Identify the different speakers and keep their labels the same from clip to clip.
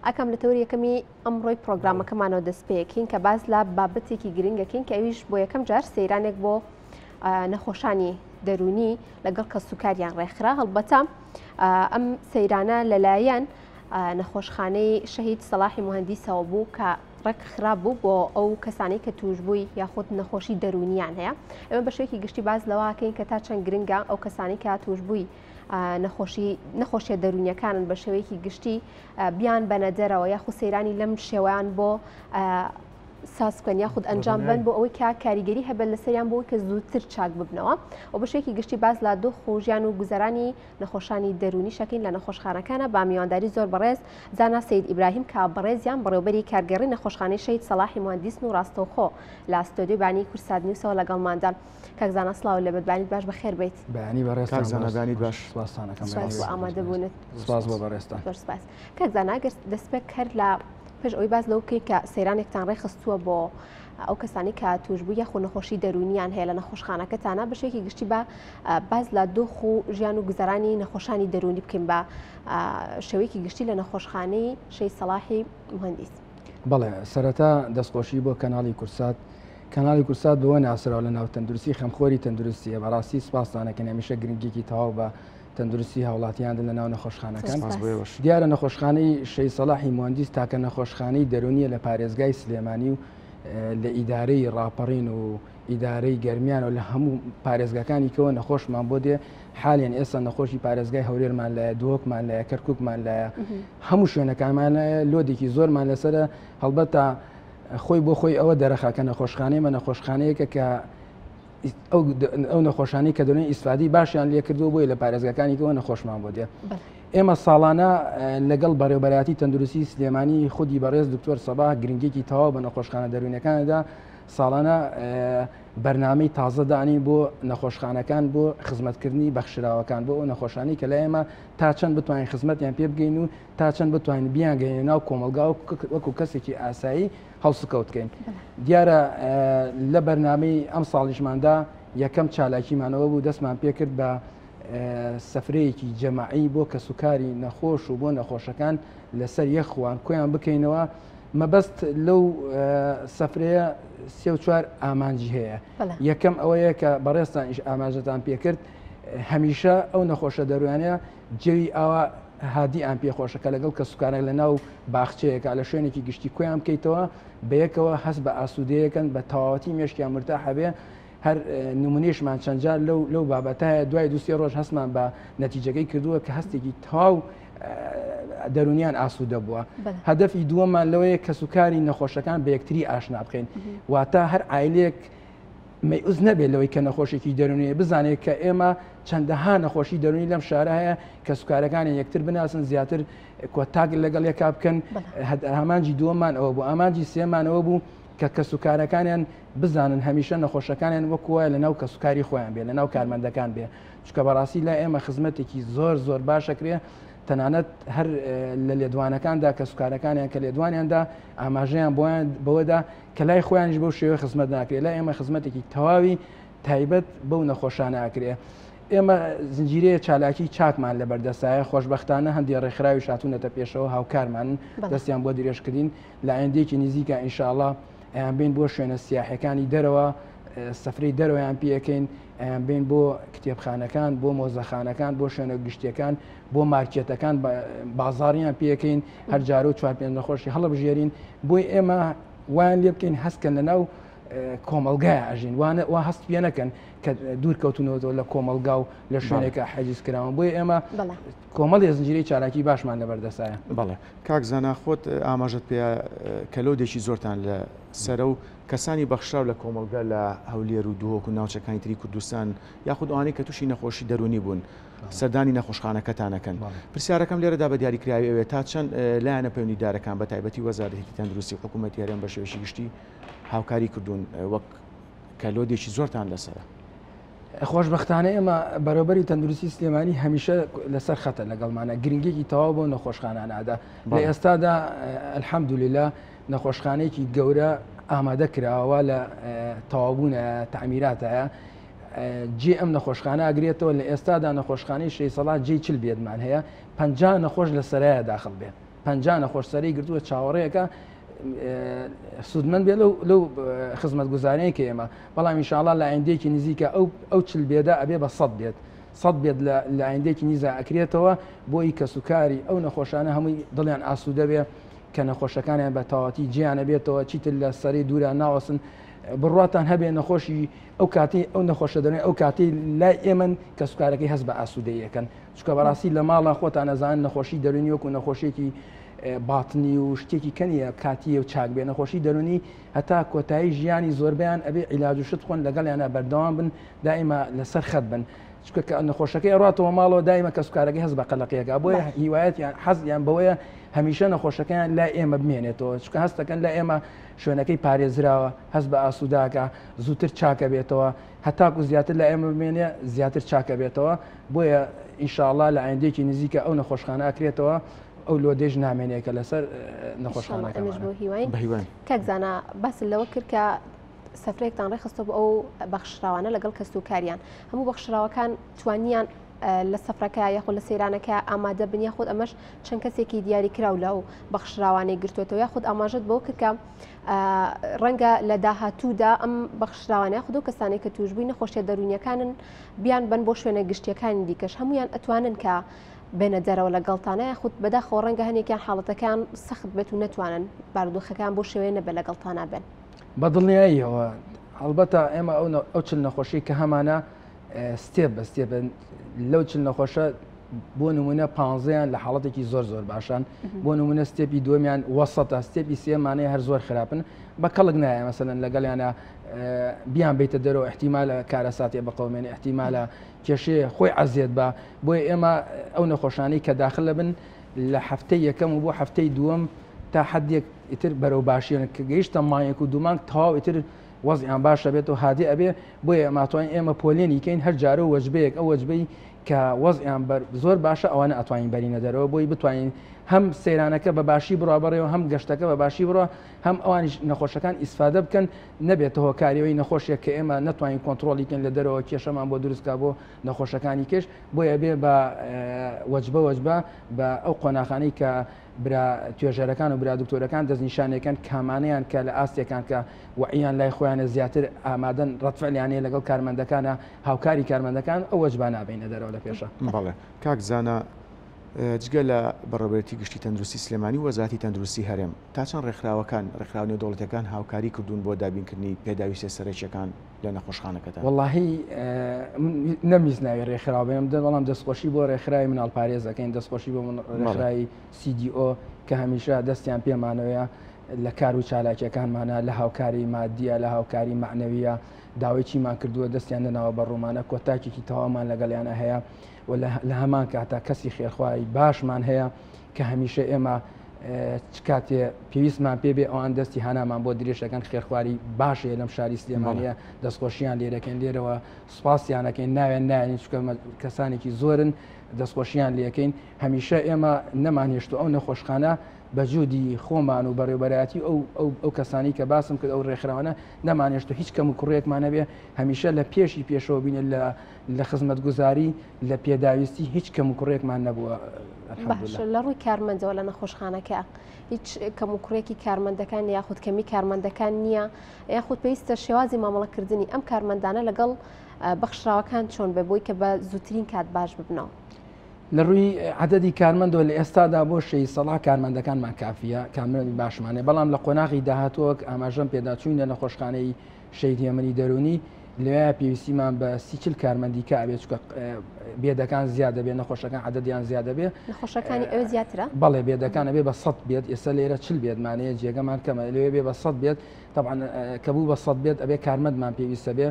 Speaker 1: ئاکام لە تەوەری یەکەمی ئەمڕۆی پرۆگرامەکەمانەوە دەست پێکین کە باس لە بابەتێکی گرنگەکەین کە ئەویش بۆ یەکەم جار سەیرانێک بۆ نەخۆشانی دەرونی لەگەڵ کەسوکاریان ڕێکخرا. هەڵبەتە ئەم سەیرانە لەلایەن نەخۆشخانەی شەهید سەڵاحی موهەندیسەوە بوو کە ڕێکخرا بوو بۆ ئەو کەسانەی کە توشبووی یاخود نەخۆشی دەرونیان هەیە. ئێمە بە شێوەیەکی گشتی باس لەوەکەین کە تا چەند گرنگە ئەو کەسانی کە توشبووی نەخۆشی نەخۆشیە دەرونیەکانن بە شێوەیەکی گشتی بیان بەنە دەرەوە یاخود سەیرانی لەم شێوەیان بۆ ساز بکەن یاخود ئەنجام بن بۆ ئەوەی کە کاریگەری هەبێت لەسەریان بۆ کە زووتر چاک ببنەوە و بەشێکی گشتی باس لە دۆخ و ژیان و گوزەرانی نەخۆشانی دەروونی شەکەین لە نەخۆشخانەکانە با میوانداری زۆر بەڕێز زانا سید ئیبراهیم کە بەڕێزیان بەڕێوبەری کارگێڕی نەخۆشخانەی شەهید سەڵاحی موهەندیسن و ڕاستەوخۆ لە ستۆدیۆی بانی کوردسات نیوسەوە لەگەڵماندان. کاک زانا سڵاو لێبێت بەیانیت باش بەخێر بیت.
Speaker 2: بەیانی بەڕێزتان
Speaker 3: کاک زانا
Speaker 2: باش.
Speaker 3: بەیانیت باش.
Speaker 2: سپاستان ئەکەم.
Speaker 1: سپاس بۆ ئامادەبوونت.
Speaker 2: سپاس بۆ بەڕێزتان.
Speaker 1: زۆر سپاس. کاک زانا ئەگەر دەستپێک هەر لە پێش ئەوەی باس لەوە بکەین کە سەیرانێکتان ڕێکخستووە بۆ ئەو کەسانی کە توشبوو یاخود نەخۆشی دەروونیان هەیە لە نەخۆشخانەکەتانە بە شێوەیەکی گشتی بە باس لە دۆخ و ژیان و گوزەرانی نەخۆشانی دەروونی بکەین بە شێوەیەکی گشتی لە نەخۆشخانەی شەهید سەڵاحی موهەندیس.
Speaker 2: بەڵێ سەرەتا دەستخۆشی بۆ کەناڵی کورسات. کەناڵی کورسات بەوە ناسراوە لە ناو تەندروستی خەمخۆری تەندروستیە بەڕاستی سپاستان ئەکەین هەمیشە گرنگیکی تەواو بە تەندروستی هاوڵاتیان دەن لە ناو نەخۆشخانەکان.
Speaker 3: سپاس بۆ ئێوەش.
Speaker 2: دیارە نەخۆشخانەی شەهید سەڵاحی موهەندیس تاکە نەخۆشخانەی دەروونیە لە پارێزگای سلێمانی و لە ئیدارەی ڕاپەڕین و ئیدارەی گەرمیان و لە هەموو پارێزگاکانی کەوە نەخۆشمان بۆ دێ حالیان ئێستا نەخۆشی پارێزگای هەولێرمان لایە دهۆکمان لایە کەرکوکمان لایە هەموو شوێنەکانمان لایە لۆدێکی زۆرمان لەسەرە هەڵبەتە خۆی بۆ خۆی ئەوە دەرەخا کە نەخۆشخانەی مە نەخۆشخانەیەکە کە ئەو نەخۆشانی کە دەڵێن ئیسفادی باشیان لێکردووە بۆی لە پارێزگاکانی کەەوە نەخۆشمان بۆ دێ ئێمە ساڵانە لەگەڵ بەڕێوبەراتی تەندروستی سلێمانی خودی بەڕێز دکتۆر سەبا گرنگێکی تەواو بە نەخۆشخانە دەروونەکاندا ساڵانە بەرنامەی تازە دانین بۆ نەخۆشخانەکان بۆ خزمەتکردنی بەخشراوەکان بۆ ئەو نەخۆشانی کە لە ئێمە تا چەند بتوانین خزمەتیان پێ بگەین و تا چەند بتوانین بیانگەینە ناو کۆمەڵگا و وەکو کەسێکی ئاسایی هەڵسوکەوت بکەین. دیارە لە بەرنامەی ئەم ساڵیشماندا یەکەم چالاکیمانەوە بوو دەستمان پێکرد بە سەفرەیەکی جەماعی بۆ کەسوکاری نەخۆش و بۆ نەخۆشەکان لەسەر یەک خوان کۆیان بکەینەوە مەبەست لەو سەفرەیە سێ و چوار ئامانجی هەیە یەکەم ئەوەیە کە بەڕێزتان ئیش ئاماژەتان پێکرد هەمیشە ئەو نەخۆشە دەروانە جەوی ئاوا هادیان پێ خۆشە کە لەگەڵ کەسوکارێک لە ناو باخچەیەکە لە شوێنێکی گشتی کۆیان بکەیتەوە بەیەکەوە هەست بە ئاسوودەیەکەن بە تەواوەتی مێشکیان مرتاح هەبێ هەر نمونەیشمان چەند جار لەو لەو بابەتە هەیە دوای دوو سێ ڕۆژ هەستمان بە نەتیجەکەی کردووە کە هەستێکی تەواو دەرونیان ئاسوودە بووە هەدەفی دووەمان لەوەیە کەسوکاری نەخۆشەکان بە یەکتری ئاشنا بخەین واتە هەر عایلێک مەیئوس نەبێت لەوەی کە نەخۆشێکی دەرونیە بزانێت کە ئێمە چەندەها نەخۆشی دەرونی لەم شارە هەیە کە سوکارەکانی یەکتر بناسن زیاتر کۆتاک لەگەڵ یەکا بکەن ئامانجی دووەمان ئەوە بوو ئامانجی سێمانەوە بوو کە کەسوکارەکانیان بزانن هەمیشە نەخۆشەکانیان وەکو وایە لەناو کەسوکاری خۆیان بێ لەناو کارمەندەکان بێ چونکە بەڕاستی لای ئێمە خزمەتێکی زۆر زۆر باشەکرێ تەنانەت هەر لە لێدوانەکاندا کەسوکارەکانیان کە لێدوانیاندا ئاماژەیان بۆیان بەوەدا کە لای خۆیانیش بەو شێوەیە خزمەت ناکرێت لای ئێمە خزمەتێکی تەواوی تایبەت بەو نەخۆشانە ئەکرێ ئێمە زنجیرەیە چالاکی چاکمان لە بەردەسایە خۆشببختانە هەندێک ڕێکخراوی شاتونەتە پێشەوە هاوکارمان دەستیان بۆ درێژکردین لە ئایندەیەکی نزیکە ئینشاءڵا ئەیانبەین بۆ شوێنە سیاحەکانی دەرەوە سەفرەی دەرەوەیان پێەکەین ئەیانبەین بۆ کتێبخانەکان بۆ مۆزەخانەکان بۆ شوێنە گشتیەکان بۆ مارکێتەکان بازاڕیان پێەکەین هەر جارە و چوار پێنج نەخۆشی هەڵبژێرین بۆی ئێمە وایان لێ بکەین هەستکەن لە ناو کۆمەلگای ئەژین وانە وا هەست پێ نەکەن کە دوور کەوتونەوە لە کۆمەلگا و لە شوێنێکە حەجیز کراون بۆی ئێمە کۆمەڵی زنجیرەی چالاکی باشمان لەبەردەسایە.
Speaker 3: بەڵێ کاک زانا خۆت ئاماژەت پێ کە لۆدێکی زۆرتان لە سەرە و کەسانی بەخشراو لە کۆمەڵگا لە هەولێر و دهۆک و ناوچەکانی تری کوردستان یاخود ئەوانەی کە تووشی نەخۆشی دەروونی بوون سەردانی نەخۆشخانەکەتان ئەکەن. پرسیارەکەم لێرەدا بە دیاریکراوی ئەوەیە تا چەند لایەنە پەیوەندیدارەکان بە تایبەتی وەزارەتی تەندروستی و حکوومەتی هەرێم بە شێوەیەکی گشتی هاوکاری کردوون وەک کە لۆدێکی زۆرتان لەسەرە؟
Speaker 2: خۆشبەختانە ئێمە بەرەوبەری تەندروستی سلێمانی هەمیشە لەسەر خەتە لەگەڵمانە گرنگێکی تەواو بۆ نەخۆشخانان ئادا لە ئێستادا الحەمدللا نەخۆشخانەیەکی گەورە ئامادە کراوە لە تەواوبوونە تعمیراتایە جێ ئەم نەخۆشخانە ئەگرێتەوە لە ئێستادا نەخۆشخانەی شەیسەڵا جێی 40 بێدمان هەیە 50 نەخۆش لە سەرایە داخل بێ. 50 نەخۆش سەرەی گرتووە چاوەڕێیەکە سوودمەند بێ لەو خزمەتگوزاریەی کە ئێمە، بەڵام ئینشاڵا لە ئایندەیەکی نزیکە ئەو 40 bed ە ئەبێ بە 100 bed، 100 bed لە ئایندەیەکی نیزا ئەکرێتەوە بۆی کەسوکاری ئەو نەخۆشانە هەمووی دڵیان ئاسوودە بێ کە نەخۆشەکانیان بە تەواوەتی جێیان ئەبێتەوە، چیتر لە سەرەی دوورا ناوەستن. بڕواتان هەبێ نەخۆشی ئەو کاتی ئەو نەخۆشە دەرێن ئەو کاتی لای ئێمەن کەسوکارەکەی هەست بە ئاسوودەیەکەن، چونکە بەڕاستی لە ماڵە خۆتان ئەزانن نەخۆشی دەرونی وەکو نەخۆشیێکی باتنی و شتێکی کەنیە کاتیە و چاک بێ. نەخۆشی دەرونی هەتا کۆتایی ژیانی زۆربیان ئەبێ عیلاج و شت خۆن لەگەڵیانە بەردەوام بن، دائیما لەسەر خەت بن، چونکە کە نەخۆشەکەی ڕاتەوە ماڵەوە دایمە کەسوکارەکەی هەست بە قەلەقیەکە، بۆیە هیوایەتیان حەزیان بەوەیە هەمیشە نەخۆشەکەیان لای ئێمە بمێنێتەوە، چونکە هەستەکەن لای ئێمە شوێنەکەی پارێزراوە، هەست بە ئاسووداکە، زووتر چاکە بێتەوە، هەتاکو زیاتر لە ئێمە بمێنێ زیاتر چاکە بێتەوە. بۆیە ئینشاءڵڵا لە ئایندەیەکی نزیکە ئەو نەخۆشخانە ئەکرێتەوە، ئەو load ێش نامێنێ کە لەسەر نەخۆشخانەکەمانە.
Speaker 1: بۆ هیواین. کاک زانا باست لەوە کرد کە سەفرەیەکتان ڕێکخستەوە بۆ ئەو بەخشراوانە لەگەڵ کەسوکاریان، هەموو بەخشراوەکان توانیان لە سەفرەکە یاخود لە سەیرانەکە ئامادە بن، یاخود ئەمەش چەند کەسێکی دیاریکراو لەو بەخشراوانەی گرتوێتەوە، یاخود ئاماژەت بۆ کرد کە ڕەنگە لە داهاتوودا ئەم بەخشراوانە یاخود ئەو کەسانەی کە توشبووی نەخۆشیە دەروونیەکانن بیان بن بۆ شوێنە گشتیەکانی دیکەش، هەمویان ئەتوانن کە بێنە دەرەوە لەگەڵتانە، یاخود بەداخەوە ڕەنگە هەنێکیان حاڵەتەکان سەخت بێت و نەتوانن بارودۆخەکان بۆ شێوەیە نەبێت لەگەڵتانە بن؟
Speaker 2: بە دڵنیاییەوە هەڵبەتە ئێمە ئەو 40 نەخۆشی کە هەمانە step بە step لەو 40 نەخۆشە بۆ نمونە پانزەیان لە حاڵەتێکی زۆر زۆر باشان، بۆ نمونە step ی دووەمیان وەسەتە، step ی سێمانەیە هەر زۆر خراپن، بە کەڵک نایە مەسەلەن لەگەڵیانە بیان بیتە دەرەوە احتیمالە کارەساتێ بقەومێنێ، احتیمالە کێشەیە خۆی عەزیەت بە. بۆیە ئێمە ئەو نەخۆشانەی کە داخل لەبن لە هەفتەی یەکەم و بۆ هەفتەی دووەم تا حدێک ئیتر بەرەو باشیان کە گەیشتە مانگێک و دوو مانگ تەواو ئیتر وەزعیان باشە بێت و هادی ئەبێ. بۆیە ئەماتوانین ئێمە پۆلێنی کەین هەر جارە و وەجبەیەک ئەو وەجبەی کە وەزعیان زۆر باشە ئەوانە ئەتوانین بەرینە دەرەوە، بۆی بتوانین هەم سەیرانەکە بە باشی بڕوا بەڕێوە، هەم گەشتەکە بە باشی بڕوا، هەم ئەوانیش نەخۆشەکان ئیسفادە بکەن، نەبێتە هۆکاریەوەی نەخۆشیە کە ئێمە نەتوانین کۆنترۆڵی کەین لە دەرەوە کێشەمان بۆ دروستکا بۆ نەخۆشەکانی کێش. بۆیە بێ بە وەجبە وەجبە بە ئەو قۆناخانەی کە برا توێژەرەکان و برا دکتۆرەکان دەستنیشانەکەن کامانەیان کە لە ئاستێکان کە وەعیان لای خۆیانە زیاتر ئامادەن ڕەتفعلیانەیە لەگەڵ کارمەندەکانە هاوکاری کارمەندەکان ئەو وەجبە نابینە دەرەوە لە پێشە.
Speaker 3: بەڵێ کاک زانا، جگە لە بەڕێوەبەرێتی گشتی تەندروستی سلێمانی و وەزارەتی تەندروستی هەرێم، تا چەند ڕێکخراوەکان، ڕێکخراوە نێودەوڵەتیەکان هاوکاری کردوون بۆ دابینکردنی پێداویستیە سەرەکیەکان لە نەخۆشخانەکەتان؟
Speaker 2: وەڵاهی من نەمویست ناوی ڕێکخراو بێنم، بەڵام دەستخۆشی بۆ ڕێکخراوی مناڵپارێز ئەکەین، دەستخۆشی بۆ ڕێکخراوی CDO کە هەمیشە دەستیان پێمانەوەیە لە کار و چالاکیەکانمانە، لە هاوکاری مادیە، لە هاوکاری مەعنەویە، داوای چیمان کردووە دەستیان نەناوە بە ڕوومانە، کۆتاکێکی تەواومان لەگەڵیانە هەیە و لە هەمان کاتا کەسی خێرخوای باشمان هەیە کە هەمیشە ئێمە چ کاتێ پێویستمان پێ بێ ئەوان دەستی هانامان بۆ درێژەکەن. خێرخواری باشەیە لەم شاری سلێمانیە، دەستخۆشیان لێرەکەین، لێرەوە سوپاسیانەکەین، ناوێن نایەنین چونکە کەسانێکی زۆرن، دەستخۆشیان لێکەین. هەمیشە ئێمە نەمانهێشتو ئەو نەخۆشخانە بە جودی خۆمان و بەڕێوبەرایەتی ئەو کەسانی کە باسم کرد ئەو ڕێکخراوانە نەمانهێشتو هیچ کەم و کوڕێکمان نەبێ، هەمیشە لە پێشی پێشەوە بینە لە خزمەتگوزاری لە پێداویستی هیچ کەم و کوڕێکمان نەبووە.
Speaker 1: باشە لە ڕووی کارمەندەوە لە نەخۆشخانەکە هیچ کەم و کوڕێکی کارمەندەکان یاخود کەمی کارمەندەکان نییە، یاخود پێویستە شێوازی مامەڵەکردنی ئەم کارمەندانە لەگەڵ بەخشراوەکان چۆن بێ بۆی کە بە زووترین کات باش ببنەوە؟
Speaker 2: لە ڕووی عددی کارمەندەوە لە ئێستادا بۆ شەهید سەڵاح کارمەندەکانمان کافیە، کارمەندی باشمانێ، بەڵام لە قۆناغی داهاتووەک ئاماژەم پێدا چووینە نەخۆشخانەی شەهید هێمنی دەرونی لەوێ پێویستیمان بە 30 کارمەندی کە ئەبێت، چونکە bed ەکان زیاد دەبێت، نەخۆشەکان عددیان زیاد دەبێت.
Speaker 1: نەخۆشەکانی ئەوێ زیاترە؟
Speaker 2: بەڵێ bed ەکان ئەبێ بە 100 bed، ئێستا لێرە 40 bed مانەیە، جێگەمان کەمە، لەوێ بێ بە 100 bed. طبعا کە بوو بە 100 bed ئەبێ کارمەندمان پێویستە بێ.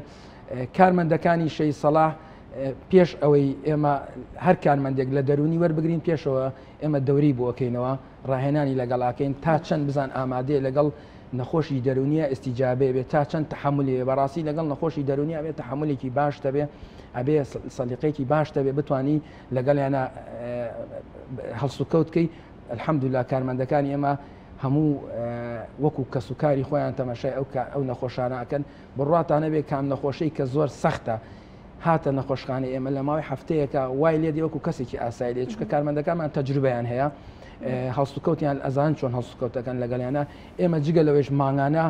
Speaker 2: کارمەندەکانی شەهید سەڵاح پێش ئەوەی ئێمە هەر کارمەندێک لە دەرونی وەربگرین پێشەوە ئێمە دەوری بۆ ئەکەینەوە، ڕاهێنانی لەگەڵاکەین تا چەند بزان ئامادەیە لەگەڵ نەخۆشی دەرونیە ئیستیجابێ بێت، تا چەند تحملی بێ. بەڕاستی لەگەڵ نەخۆشی دەرونی ئەبێ تحملێکی باش دەبێ، ئەبێ سەلیقەیەکی باش دەبێ بتانی لەگەڵیانە هەڵسوکەوت کەی. الحەمدلله کارمەندەکانی ئێمە هەموو وەکو کەسوکاری خۆیان تەماشای ئەو نەخۆشانە ئەکەن. بڕواتانە بێ کام نەخۆشەی کە زۆر سەختە هاتە نەخۆشخانەی ئێمە لە ماوەی هەفتەیەکە وای لێ دێ وەکو کەسێکی ئاسایی لێ، چونکە کارمەندەکانمان تەجروبەیان هەیە. هەڵسوکەوتیان ئەزان چۆن هەڵسوکەوتەکەن لەگەڵیانە. ئێمە جگە لەوەیش مانگانە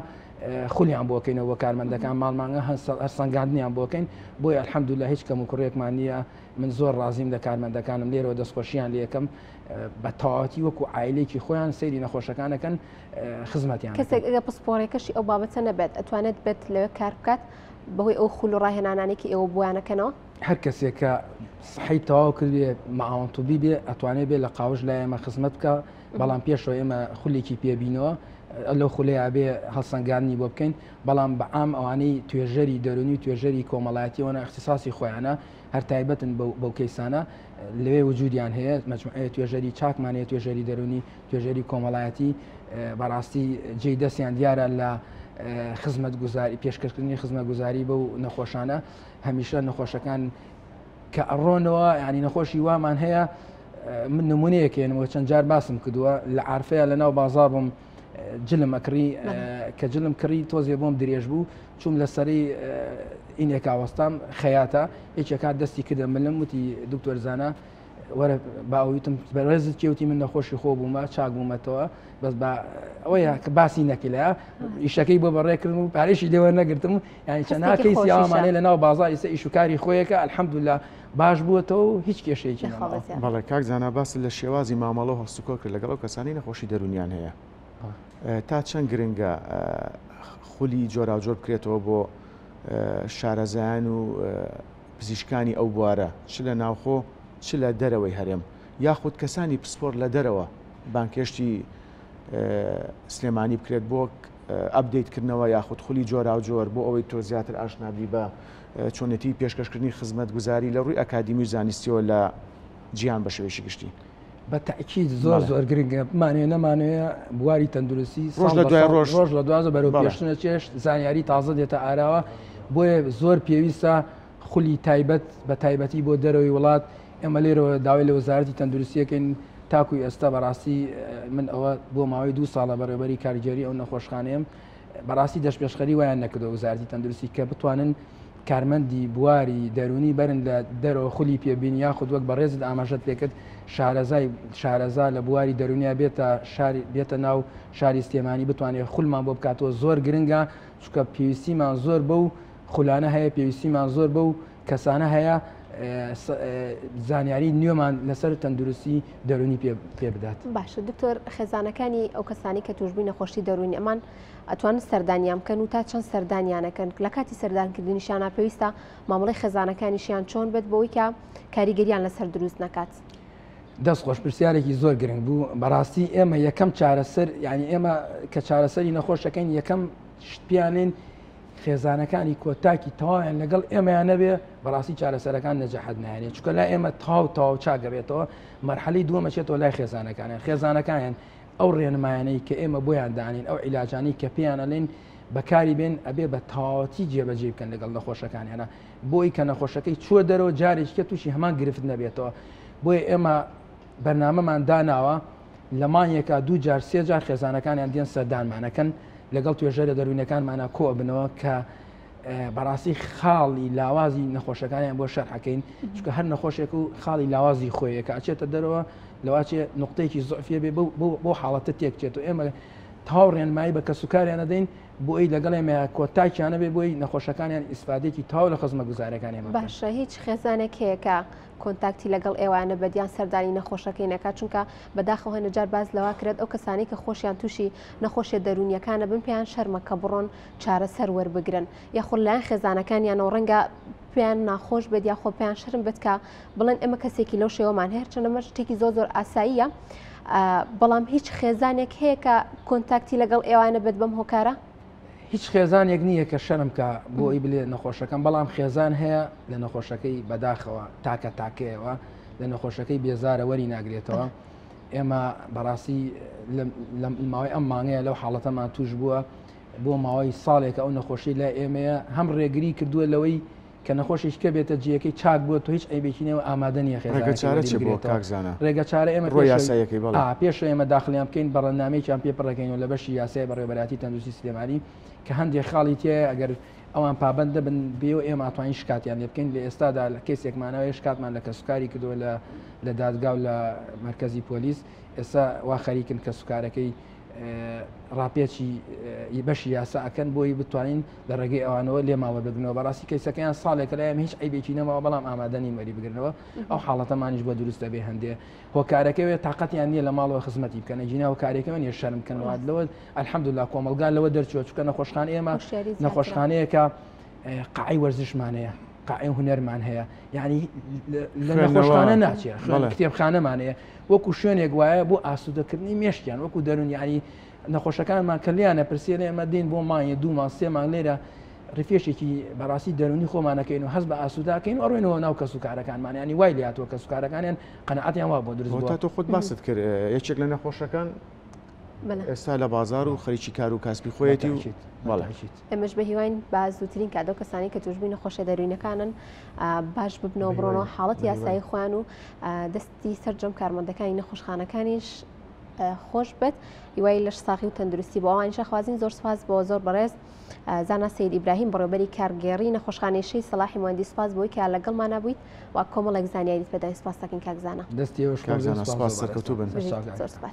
Speaker 2: خولیان بۆکەینەوە بۆ کارمەندەکان، ماڵمانگە هەرسەنگاندنیان بۆکەین. بۆیە الحەمدللە هیچ کەم و کوڕێکمان نییە. من زۆر ڕازیم لە کارمەندەکانم، لێرەوە دەستخۆشیان لێکەم، بە تەواوەتی وەکو عایلێکی خۆیان سەیری نەخۆشەکانەکەن، خزمەتیان.
Speaker 1: کەسێک ئەگە پسپۆڕەکەشی ئەو بابەتە نەبێت ئەتوانێت بێت لەوێ کار بکات بەهۆی ئەو خول و ڕاهێنانانێکی ئێوە بۆیانەکەنەوە؟
Speaker 2: هەر کەسێک کە سحی تەواو کردێ معاون طبی بێ ئەتوانێت بێ لە قاوش لای ئێمە خزمەت بکە، بەڵام پێشەوە ئێمە خولێکی پێبینەوە لەو خولەیە بێ هەڵسەنگاندنی بۆ بکەین. بەڵام بە عام ئەوانەی توێژەری دەرونی و توێژەری کۆمەڵایەتیەوەە اختصاصی خۆیانە هەر تایبەتن بەو کەیسانە لەوێ وجودیان هەیە. مەجموعەیە توێژەری چاکمان هەیە، توێژەری دەرونی، توێژەری کۆمەڵایەتی، بەڕاستی جێی دەستیان دیارە لە خزمەتگوزاری، پێشکەشکردنی خزمەتگوزاری بەو نەخۆشانە. هەمیشە نەخۆشەکان کە ئەڕۆنەوە، ینی نەخۆشی وامان هەیە، من نمونەیەکێنەوە چەند جار باسم کردووە، لە عارفەیە لە ناو بازاڕ بووم، جلم ئەکڕی، کە جلم کڕی تۆزێ بۆم درێژ بوو، چوم لە سەری ئینێکا وەستام، خەیاتە یەکێکات دەستی کردە ملم، وتی دکتۆر زانا وەرە باویتم بەڕێزت کێوتی من نەخۆشی خۆ بوومە چاک بوومەتەوە، بەس با ئەوەیە کە باسی نەکەی ئیشەکەی بۆ بەڕێکردم و پارێشی لێوە نەگرتم. یعنی چەندها کەیسی ئەوانەی لە ناو بازاڕ ئیسە ئیش و کاری خۆیەکە الحەمدلله باش بووەتەوە و هیچ کێشەیەکی نەماوە.
Speaker 3: بەڵێ کاک زانا، باست لە شێوازی مامەڵە و هەڵسوکەوت کرد لەگەڵ ئەو کەسانەی نەخۆشی دەروونیان هەیە. تا چەند گرنگە خولی جۆراوجۆر بکرێتەوە بۆ شارەزایان و پزیشکانی ئەو بوارە چ لە ناوخۆ چ لە دەرەوەی هەرێم، یاخود کەسانی پسپۆر لە دەرەوە بانکێشتی سلێمانی بکرێت بۆ ئەپدەیت کردنەوە یاخود خولی جۆراوجۆر بۆ ئەوەی تۆ زیاتر ئاشنابی بە چۆنێتی پێشکەشکردنی خزمەتگوزاری لە ڕووی ئەکادیمی و زانستیەوە لە جیهان بە شێوەیەکی گشتی؟
Speaker 2: بە تەئکید زۆر زۆر گرنگە، بمانەوێ نەمانەوێ بواری تەندروستی
Speaker 3: ڕۆژ لە دوای ڕۆژ
Speaker 2: ڕۆژ لە دوازە بەرەو پێشتنە چێشت زانیاری تازە دێتە ئاراوە. بۆیە زۆر پێویستە خولی تایبەت بە تایبەتی بۆ دەرەوەی وڵات. ئێمە لێرەوە داوای لە وەزارەتی تەندروستیەکەین تاکو ئێستا بەڕاستی من ئەوە بۆ ماوەی 2 ساڵە بەڕێوەبەری کارگێری ئەو نەخۆشخانەیەم، بەڕاستی دەستپێشخەری وایان نەکردەوە وەزارەتی تەندروستی کە بتوانن کارمەندی بواری دەرونی بەرن لە دەرەوە خولی پێبین، یاخود وەک بەڕێزت ئاماژەت پێکرد شارەزای شارەزا لە بواری دەرونیا بێتە شاری بێتە ناو شاری سلێمانی بتوانێت خولمان بۆ بکاتەوە. زۆر گرنگە چونکە پێویستیمان زۆر بەو خولانە هەیە، پێویستیمان زۆر بەو کەسانە هەیە زانیاری نوێمان لەسەر تەندروستی دەرونی پێ بدات.
Speaker 1: باشە دکتۆر، خێزانەکانی ئەو کەسانی کە توشبووی نەخۆشی دەرونی ئەمان ئەتوانن سەردانیان بکەن و تا چەند سەردانیانەکەن؟ لە کاتی سەردانکردنیشیانە پێویستە مامەڵەی خێزانەکانیشیان چۆن بێت بۆی کە کاریگەریان لەسەر دروست نەکات؟
Speaker 2: دەست خۆش، پرسیارێکی زۆر گرنگ بوو. بەڕاستی ئێمە یەکەم چارەسەر، یعنی ئێمە کە چارەسەری نەخۆشەکەین یەکەم شت پیانێن خێزانەکانی کۆتاکی تەواویان لەگەڵ ئێمەیان نەبێ بەڕاستی چارەسەرەکان نەجەحەت نایێنێ، چونکە لای ئێمە تەواو تەواو چاکەبێتەوە. مەرحەلەی دووەمە چێتەوە لای خێزانەکانیان، خێزانەکانیان ئەو ڕێنمایانەی کە ئێمە بۆیان دانین، ئەو عیلاجانەی کە پێیان ئەلێن بەکاری بێن، ئەبێ بە تەواوەتی جێبەجێ بکەن لەگەڵ نەخۆشەکانیانە، بۆی کە نەخۆشەکەی چووە دەرەوە جارێکی کە تووشی هەمان گرفت نەبێتەوە. بۆیە ئێمە بەرنامەمان داناوە لە مانگێکا 2 جار 3 جار خێزانەکانیان دێن سەردانمانەکەن، لەگەڵ توێژەرە دەروونەکانمانە کۆ بنەوە کە بەڕاستی خاڵی لاوازی نەخۆشەکانیان بۆ شەرحەکەین، چونکە هەر نەخۆشێک و خاڵی لاوازی خۆیە کە ئەچێتە دەرەوە لەواچێ نقطەیەکی زعفیە بێ بۆ حاڵەتە تێکچێت و ئێمە تاو ڕێنمایی بە کەسوکاریان دەدەین بۆ ئەی لەگەڵ ئێمە کۆتاکیانە بێ بۆی نەخۆشەکانیان ئیسفادێکی تاو لە خزمەتگوزاریەکانی ئێمە بکەن.
Speaker 1: باشە هیچ خێزانێک هەیە کە کۆنتاکتی لەگەڵ ئێوانە بەدیان سەردانی نەخۆشەکەی نەکات؟ چونکە بەداخەوە هەنە جار باس لەوە کرێت ئەو کەسانی کە خۆشیان تووشی نەخۆشیە دەروونیەکانە بن پێیان شەرمە کە بڕۆن چارەسەر وەربگرن، یاخود لایەن خێزانەکانیانەوە ڕەنگە پێیان ناخۆش بێت یاخۆ پێیان شەرم بێت کە بڵێن ئێمە کەسێکی لەو شێوەمان هەیە، چەندە ئەمە شتێکی زۆر زۆر ئاساییە، بەڵام هیچ خێزانێک هەیە کە کۆنتاکتی لەگەڵ ئێوانە بێت بەم هۆکارە؟
Speaker 2: هیچ خێزانێک نییە کە شەرم کە بۆ ئەوی بلێ نەخۆشەکەم، بەڵام خێزان هەیە لە نەخۆشەکەی بەداخەوە تاکە تاکەیەوە لە نەخۆشەکەی بێزارە وەری ناگرێتەوە. ئێمە بەڕاستی لە ماوەی ئەم مانگەیە لەو حاڵەتەمان توش بووە، بۆ ماوەی ساڵێکە ئەو نەخۆشی لای ئێمەیە، هەم ڕێگری کردووە لەوەی کە نەخۆشێکی کە بێتە جێیەکەی چاک بووە تۆ هیچ عەیبێکی نییە و ئامادە نییە
Speaker 3: ڕێگە
Speaker 2: خێزانەکەی
Speaker 3: چارە
Speaker 2: وەری
Speaker 3: چیە بۆ
Speaker 2: بگرێتەوە.
Speaker 3: کاک زانا؟
Speaker 2: ڕێگە چارە ئێمە
Speaker 3: ڕووە
Speaker 2: پێش
Speaker 3: یاساییەکەی بەڵێ.
Speaker 2: ئا پێش ئێمە داخلیان بکەین بەڵێننامەیەکیان پێ پڕەکەین و لە بەشی یاسای بەڕێوەبەرایەتی تەندروستی سلێمانی کە هەندێک خاڵی تیایە ئەگەر ئەوان پابەند نەبن بێ و ئێمە ئەتوانین شکاتیان لێ بکەین لە ئێستادا لە کەیسێکمانەوەی شکاتمان لە کەسوکاری کردووە لە لە دادگا و لە مەرکەزی پۆلیس ئێستا وا خەریکن کەسوکارەکەی ڕاپێچی بەشی یاسا ئەکەن بۆی بتوانین لە ڕێگەی ئەوانەوە لێمان وەربگرنەوە بەڕاستی کەیسەکەیان ساڵێکە لای ئێمە هیچ عیبێکی نەماوە بەڵام ئامادە نین وەری بگرنەوە ئەو حاڵەتەمانیش بۆ دروست دەبێ هەندێ هۆکارەکەی وێ تاقەتیان نییە لە ماڵەوە خزمەتی بکەن ئەگینا هۆکارێکەوە نییە شەرم بکەن وات لەوە الحەمدلله کۆمەڵگا لەوە دەرچووە چونکە نەخۆشخانە ئێمە
Speaker 1: هۆشیاری زیاترە.
Speaker 2: نەخۆشخانەیەکە قاعەی وەرزشمان هەیە قاعەی هونەرمان هەیە یعنی لە
Speaker 3: خوێندنەوە.
Speaker 2: نەخۆشخانە ناچێ خوێن
Speaker 3: بەڵێ.
Speaker 2: کتێبخانەمان هەیە وەکو شوێنێک وایە بۆ ئاسوودەکردنی مێشکیان وەکو دەروون یعنی نەخۆشەکانمان کە لێیانە پرسیێ لە ئێمە دێن بۆ مانگێ دوو مانگ سێ مانگ لێرە ڕیفێشێکی بەڕاستی دەرونی خۆمانەکەین و هەست بە ئاسووداکەین و ئەڕۆینەوە ناو کەس و کارەکانمان ینی وای لێهاتووە کەس و کارەکانیان قەناعەتیان وا بۆ دروست
Speaker 3: بووە
Speaker 2: تا
Speaker 3: تۆ خۆت باست کرد یەکێک لە نەخۆشەکان ئێستا لە بازار و خەریکی کار و کاسبی خۆیەتی و بەڵێ.
Speaker 1: ئێمەش بە هیواین بە زووترین کات ئەو کەسانەی کە تووشبووی نەخۆشیە دەروونەکانن باش ببنەوە بڕۆنەوە حاڵەتی یاسایی خۆیان و دەستی سەرجەم کارمەندەکانی نەخۆشخانەکانیش خۆش بێت هیوای لەش ساغی و تەندروستی بۆ ئەوانیش ئەخوازین زۆر سپاس بۆ زۆر بەڕێز زانا سید ئیبراهیم بەڕێوبەری کارگێڕی نەخۆشخانەی شەهید سەڵاحی موەندی سپاس بۆی کە لەگەڵمانە بوویت و کۆمەڵێک زانیاریت پێداین سپاس دەکەین کاک زانا
Speaker 2: دەستی ئێوەش خۆش
Speaker 3: کاک
Speaker 2: بێت
Speaker 3: زانا
Speaker 2: سپاس
Speaker 3: سپاس
Speaker 2: زۆر
Speaker 3: سەرکەوتوو بن.
Speaker 1: بژیت زۆر سپاس.